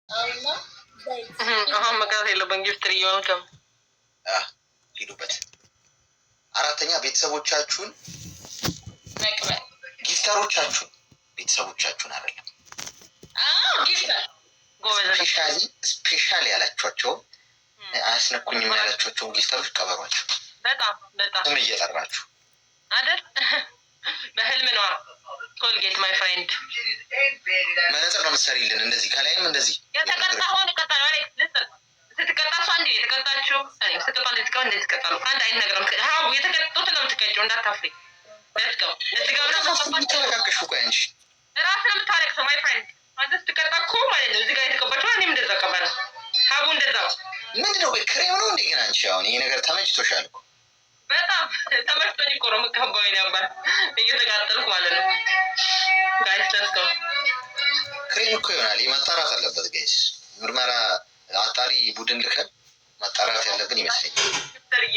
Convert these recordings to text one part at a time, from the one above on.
አሁን መቅረት የለብን። Gifter, welcome. ሂዱበት። አራተኛ ቤተሰቦቻችሁን መቅበር። Gifter ኦቻችሁን፣ ቤተሰቦቻችሁን አይደለም። Gifter። ጎበዝ። Specially ያላችኋቸውን፣ አያስነኩኝም ያላችኋቸውን gifter ኦች ቀበሯቸው። በጣም በጣም። ስም እየጠራችሁ። አይደል? በህልም ነዋ። ኮልጌት my friend። መነጽር ነው የምትሰሪልን። እንደዚህ ከላይም እንደዚህ። የተቀጣ ሆን ይቀጣል። አሌክስ ልስን፣ ስትቀጣ እሷ እንዲህ ነው የተቀጣችው። እኔም ስቀጣ እንደዚህ ቀ እንደዚህ ይቀጣሉ። አንድ አይነት ነገር ነው። ሀቡ የተቀጡትን ነው የምትቀጪው፣ እንዳታፍሪ። Let's go። እዚህ ጋር ምናምን። ተለቃቀሽ። ቆይ አንቺ። ራስን የምታለቅሰው my friend። አንተ ስትቀጣ እኮ ማለት ነው እዚህ ጋር የተቀባችው እኔም እንደዛ ቀባለሁ። ሀቡ እንደዛ። ምንድን ነው? ቆይ ክሬም ነው እንዴ? ግን አንቺ አሁን ይሄ ነገር ተመችቶሻል እኮ። በጣም ተመችቶኝ እኮ ነው የምቀባው። የእኔ አባት እየተቃጠልኩ ማለት ነው። Guys, let's go. ክሬም እኮ ይሆናል። ይህ መጣራት አለበት guys። ምርመራ አጣሪ ቡድን ልከን ማጣራት ያለብን ይመስለኛል። ሰርዬ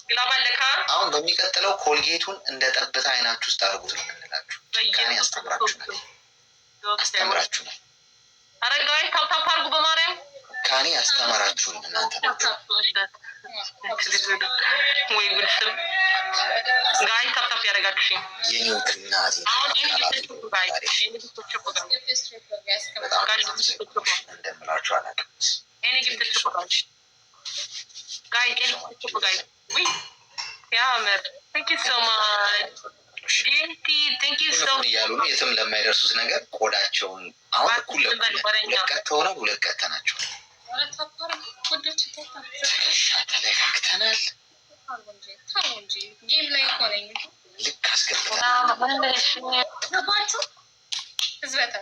glove አለካ። አሁን በሚቀጥለው ኮልጌቱን እንደ ጠብታ አይናችሁ ውስጥ አድርጉት ነው የምንላችሁ። ጭካኔ አስተምራችሁናል፣ አስተምራችሁናል። አረ guys, tap tap አድርጉ በማርያም። ጭካኔ ያስተማራችሁን እናንተ ናችሁ። ወይ ጉድ ስም! Guys, tap tap ያደረጋችሁ። የኔዎቹ እናቴ። አሁን የኔ gift guys፣ የኔ gift guys። በጣም እንደምላችሁ አላውቅም። የኔ gift guys፣ የኔ gift guys። ውይ ያምር። Thank you so much ዲንቲ፣ thank you so እያሉ ነው የትም ለማይደርሱት ነገር ቆዳቸውን። አሁን እኩል ለእኩል ሁለት ቀጥ ሆነው ሁለት ቀጥ ናቸው። ትከሻ ተለካክተናል። Game ላይ እኮ ነኝ። ልክ አስገብተናል። ገባችሁ? ህዝበተ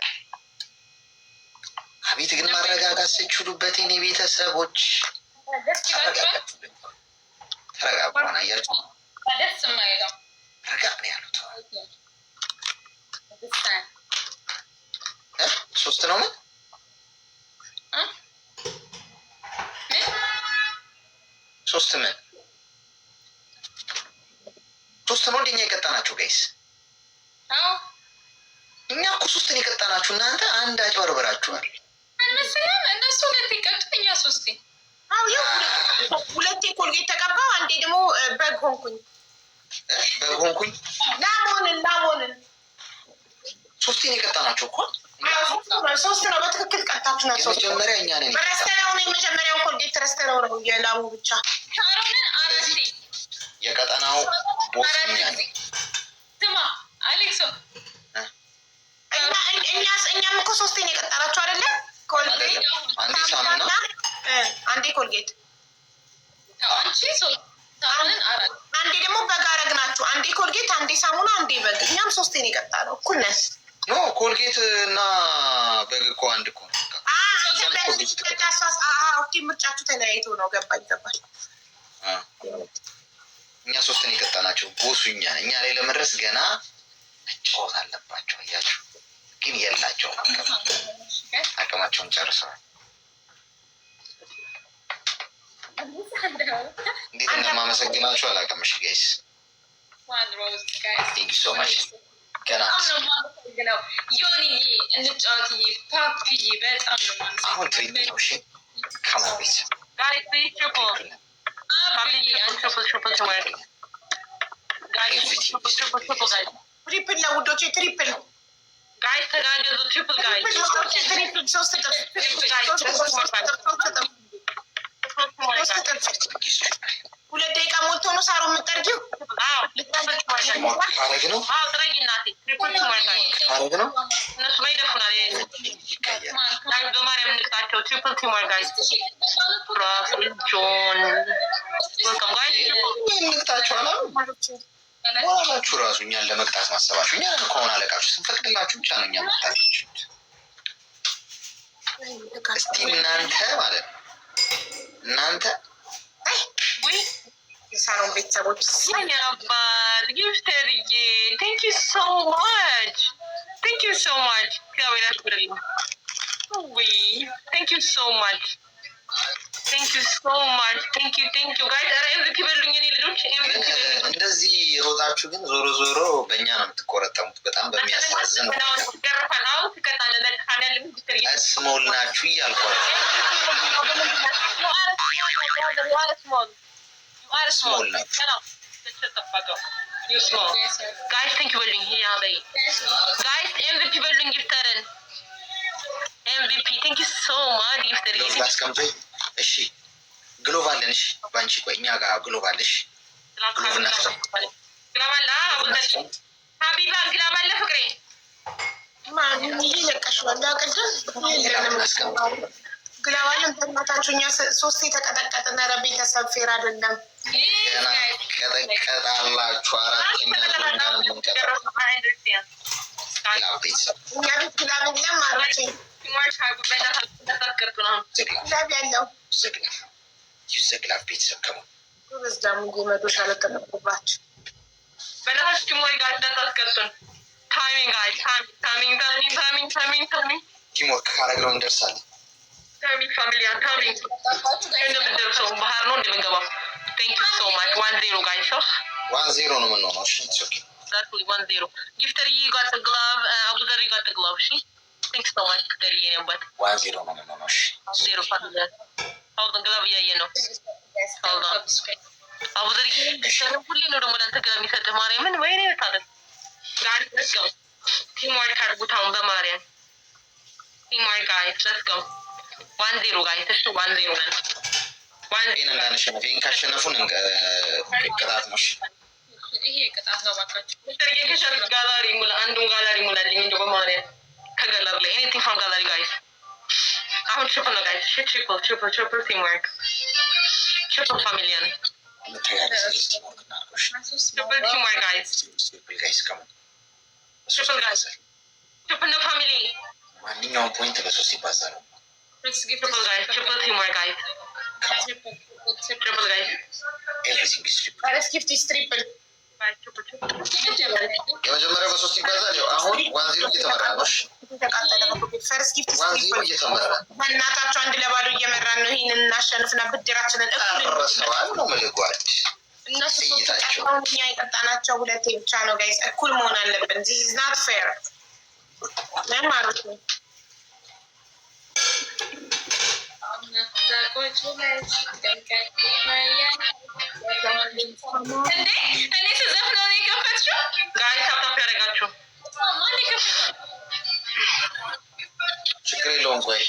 አቤት ግን ማረጋጋት ስችሉበት የኔ ቤተሰቦች። ደስ ይላችኋል። ተረጋጉ። አያችሁ? ደስ የማይለው ረጋ ነው ያሉት። ሶስት ነው ምን? ምን? ሶስት ምን? ሶስት ነው እንደኛ የቀጣናችሁ guys። አዎ። እኛ እኮ ሶስትን የቀጣናችሁ፣ እናንተ አንድ አጭበርበራችኋል። አልመሰለም። እነሱ ሁለት ይቀጡ፣ እኛ ሶስቴ። አዎ ይኸው ሁለቴ ኮልጌት ተቀባው፣ አንዴ ደግሞ በግ ሆንኩኝ። በግ ሆንኩኝ። ላሞንን ላሞንን። ሶስቴን የቀጣናችሁ እኮ። ሶስት ነው፣ በትክክል ቀጣችሁ። ሶስት። የመጀመሪያ እኛ ነን። ረስተነው ነው፣ የመጀመሪያውን ኮልጌት ረስተነው ነው የላሙ ብቻ። ሳሮንን አራቴ። የቀጠናው boss እኛ ነን። ስማ አሌክሶ። እኛም እኮ ሶስቴን የቀጣናችሁ አይደለም? ኮልጌት። አንዴ ሳሙና። አንዴ ኮልጌት። አንቺ ሶስት፣ ሳሮንን አራት። አንዴ ደግሞ በግ አረግናችሁ። አንዴ ኮልጌት፣ አንዴ ሳሙና፣ አንዴ በግ። እኛም ሶስቴን የቀጣ ነው፣ እኩል ነን። No፣ ኮልጌት እና በግ እኮ አንድ እኮ ነው። Okay፣ ምርጫችሁ ተለያይቶ ነው። ገባኝ ገባኝ። እኛ ሶስትን የቀጣናቸው boss ኡ እኛ ነን። እኛ ላይ ለመድረስ ገና መጫወት አለባቸው። አያችሁ፣ ግን የላቸውም አቅም፣ አቅማቸውን ጨርሰዋል። እንዴት እንደማመሰግናችሁ አላውቅም። እሺ guys፣ thank you so much። ገና በጣም ነው የማመሰግነው ዮኒዬ፣ እንጫወትዬ፣ ፓፒዬ፣ በጣም ነው የማመሰግነው። አሁን triple ነው። እሺ come on ቤት። Guys, please triple. አብዬ አንተ። Triple, triple, triple. Guys, triple, triple, triple, guys. Triple ነው ውዶቼ፣ triple። Guys, ተጋገዙ። Triple, guys. Triple ውዶቼ፣ triple። ሶስት እጥፍ፣ ሶስት እጥፍ፣ ሶስት እጥፍ፣ ሶስት እጥፍ፣ ሶስት እጥፍ። 2 ደቂቃ ሞልቶ ነው ሳሮ የምጠርጊው። አዎ። ካረግ ነው። አዎ፣ ጥረጊ እናቴ። Triple teamwork, guys. ካረግ ነው። እነሱ ላይ ይደፉናል። ይቀየራል። Guys, በማርያም እንቅጣቸው። Triple teamwork, guys. ጆን, welcome, guys. እንቅጣችሁ አላሉ ሞራላችሁ ራሱ እኛን ለመቅጣት ማሰባችሁ። እኛ ነን እኮ አሁን አለቃችሁ። ስንፈቅድላችሁ ብቻ ነው እኛ መቅጣት የምችሉት። እስቲ እናንተ ማለት ነው እናንተ። ውይ። የሳሮን ቤተሰቦች። የኔ አባት gifter ዬ፣ thank you so much, thank you so much። እግዚአብሔር ያክብርልኝ። ውይ, thank you so much. Thank you so much. Thank you, thank you guys። ኧረ MVP በሉኝ የኔ ልጆች፣ ግን MVP በሉኝ። እንደዚህ ሮጣችሁ ግን ዞሮ ዞሮ በእኛ ነው የምትቆረጠሙት። በጣም በሚያሳዝን ሁኔታ። ትገረፋለህ። አዎ ትቀጣለህ። መድኃኒዓለም gifter Small ናችሁ እያልኳችሁ። Small ናችሁ። Guys, thank you በሉኝ። ያ በይ guys፣ MVP በሉኝ gifter ን። MVP, thank you so much, gifter። Glove አስቀምጦኝ። እሺ glove አለን። እሺ ባንቺ ቆይ፣ እኛ ጋር glove አለ። እሺ glove እናስቀምጥ። Glove አለ። እናስቀምጥ። ሀቢባ glove አለ ፍቅሬ። ማን ለቀሽዋል? ቅድም Glove እናስቀምጥ። Glove አለን። በእናታችሁ እኛ ሶስት የተቀጠቀጥን። ኧረ ቤተሰብ fair አይደለም። ገና ቀጠቀጣላችሁ። አራተኛ ዙር እኛ ነው የምንቀጣው። Glove ቤተሰብ። እኛ ቤት glove የለም አለች። The glove። Glove ያለው The glove, use the glove ቤተሰብ፣ come on። ጎበዝ ዳሙ መዶሻ ለተመቁባቸው። በእናታችሁ teamwork guys፣ እንዳታስቀጡን። Timing guys, timing, timing, timing, timing, timing። Teamwork ካረግነው እንደርሳለን። Timing family, timing። እንደምንደርሰው ባህር ነው እንደምንገባው። Thank you so much. 1-0 guys. 1-0 ነው የምንሆነው። እሺ it's okay። Exactly, 1-0. Gifter, you got the glove. Abuzar, you got the glove. እሺ thanks so much gifter የኔ አባት። 1-0 ነው የምንሆነው። እሺ። 0 family. Hold on, glove እያየ ነው። Hold on. አቡዘር ሁሌ ነው ደግሞ ለአንተ glove የሚሰጥህ። ማርያምን ወይኔ ታለ። Guys, let's go. Teamwork አድርጉት አሁን በማርያም። Teamwork guys, let's go. 1-0 guys። እሺ 1-0 ነን። One ይህን እንዳንሸነፍ፣ ይህን ካሸነፉን ቅጣት ነው። እሺ። ይሄ ቅጣት ነው እባካችሁ። ሚስተር ጌከሸር ጋላሪ ሙላ፣ አንዱን ጋላሪ ሙላልኝ እንደው በማርያም። ከጋላሪ ላይ anything from gallery guys። አሁን triple ነው guys። Triple, triple, triple teamwork, triple family ያን። እንተጋገዝ። Teamwork እናድርገው። እሺ። Triple teamwork guys። Triple guys, come on። Triple guys, triple ነው family። ማንኛውም point በሶስት ይባዛል። Triple guys, triple teamwork guys, triple guys። Everything is triple። First gift is triple። የመጀመሪያው በሶስት ይባዛል። ያው አሁን 1-0 እየተመራ ነው። እሺ። የተቃጠለ first gift 1-0 Triple። እየተመራ ነው። በእናታቸው አንድ ለባዶ እየመራን ነው። ይህንን እናሸንፍና ብድራችንን እኩል ጨርሰዋል ነው የምልህ ጓድ። እነሱ ሶስት እይታቸው። ቀጥተውን እኛ የቀጣናቸው ሁለቴ ብቻ ነው። Guys, እኩል መሆን አለብን። This is not fair ምን ማለት ነው? እንዴ እኔ ስዘፍነው ነው የከፈትሽው? Guys, tap tap ያደረጋችሁ። ማን የከፈተው? ችግር የለውም። ቆይ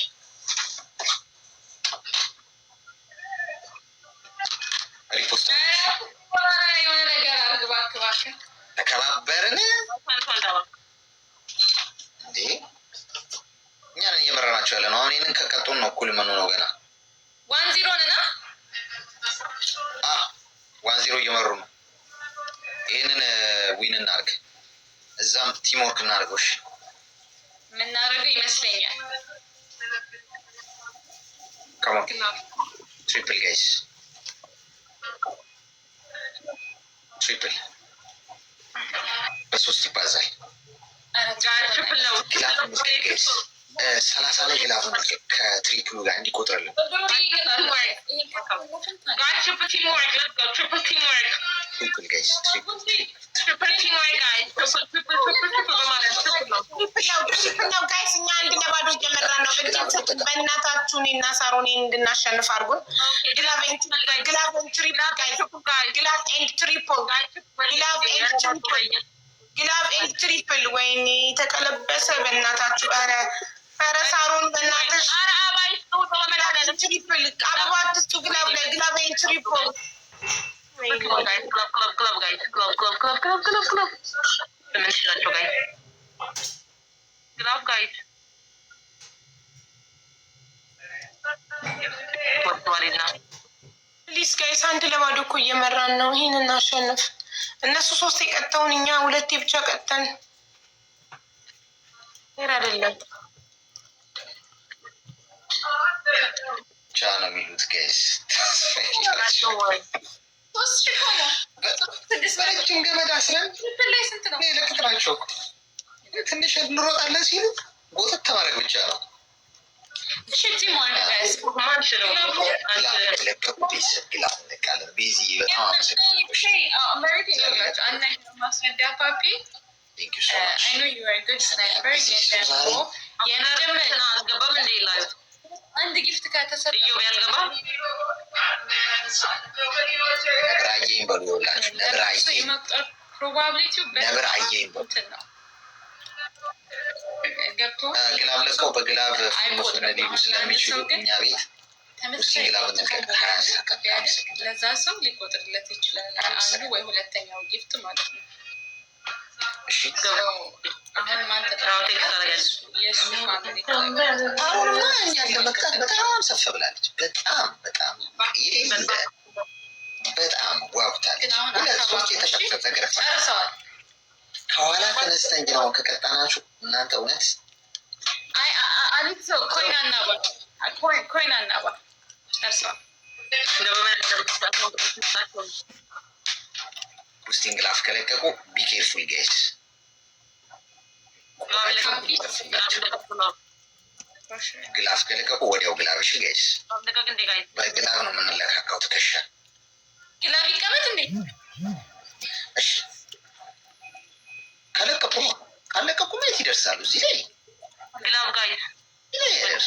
repost። ኧረ የሆነ ነገር አድርግ እባክህ እባክህ። ተከባበርን እንዴ? እኛን እየመራናቸው ያለ ነው። አሁን ይህንን ከቀጡን ነው እኩል የምንሆነው ገና። 1-0 ነና። 1-0 እየመሩ ነው። ይህንን win እናርግ፣ እዛም teamwork እናርገው። እሺ። የምናደርገው ይመስለኛል። Come on, triple guys, triple በሶስት ይባዛል። Triple ነው። Glove እንልቀቅ guys፣ 30 ላይ glove እንልቀቅ ከ triple ኡ ጋር እንዲቆጥርልን። Guys, triple teamwork, let's go, triple teamwork. Triple guys, triple. Triple teamwork guys, triple, triple, triple, triple በማለት triple ነው። Triple ነው፣ triple ነው guys። እኛ አንድ ለባዶ እየመራን ነው። እድል ስጡን በእናታችሁ። እኔና ሳሮኔ እንድናሸንፍ አድርጉን። Glove and glove and triple guys፣ glove and triple፣ glove and triple፣ glove and triple። ወይኔ ተቀለበሰ። በእናታችሁ ኧረ ኧረ ሳሮን በእናትሽ። ኧረ አባይ ስጡ። Glove and triple። አበባ አትስጡ glove ላይ። Glove and triple። Glove, glove, glove guys, glove, glove, glove, glove, glove, glove። ስምንት ሺህ ናቸው guys። Glove guys ወጥቷልና። Please guys፣ አንድ ለባዶ እኮ እየመራን ነው። ይህን እናሸንፍ። እነሱ ሶስት የቀጠውን እኛ ሁለቴ ብቻ ቀጠን fair አይደለም። ብቻ ነው የሚሉት guys። 3,000 እኮ ነው። በረጅም ገመድ አስረን Triple ላይ ስንት ነው? ለቅጥራቸው እኮ ትንሽ እንሮጣለን ሲሉ ጎተት ተማድረግ ብቻ ነው። እሺ፣ teamwork guys። Glove ከለቀቁ ቤተሰብ glove እንለቃለን። ቤዚ በጣም አመሰግናለሁ። መሬት ይላችሁ አንድ ነገር ማስረዳ ፓፒ። Thank you so much. I know you are good sniper፣ ግን ደግሞ የመጀመሪያ አልገባም እንደ live አንድ gift ከተሰጠ እዮብ ያልገባም። ነብር አየኝ በሉ፣ ይኸውላችሁ ነብር አየኝ። የመቁጠር probability ው ነብር አየኝ በሉ። እንትን ነው ገብቶ Glove ለቀው በ glove famous ሆነ ሊሉ ስለሚችሉ እኛ ቤት ተመሳሳይ glove እንልቀቅ። 20 ሰከንድ። ቢያደርግ ለዛ ሰው ሊቆጥርለት ይችላል። አንዱ ወይ ሁለተኛው gift ማለት ነው። እሺ። አሁን ማን አዎ፣ text አደርጋለሁ። የእሱ family አሁንማ እኛን ለመቅጣት በጣም ሰፍ ብላለች። በጣም በጣም የሌለ በጣም ጓጉታለች። ግን አሁን ሁለት ሶስት የተሸፈ ተገርፋ ጨርሰዋል። ከኋላ ተነስተን ግን አሁን ከቀጣናችሁ እናንተ እውነት አይ አሊክሶ coin አናባ፣ coin አናባ፣ ጨርሰዋል። Boosting glove ከለቀቁ be careful guys። Glove ከለቀቁ ወዲያው glove። እሺ guys፣ በ glove ነው የምንለካካው ትከሻ። Glove ይቀመጥ እንዴ? እሺ፣ ከለቀቁ፣ ካለቀቁ የት ይደርሳሉ? እዚህ ላይ Glove guys። እዚህ ላይ አይደርሱ።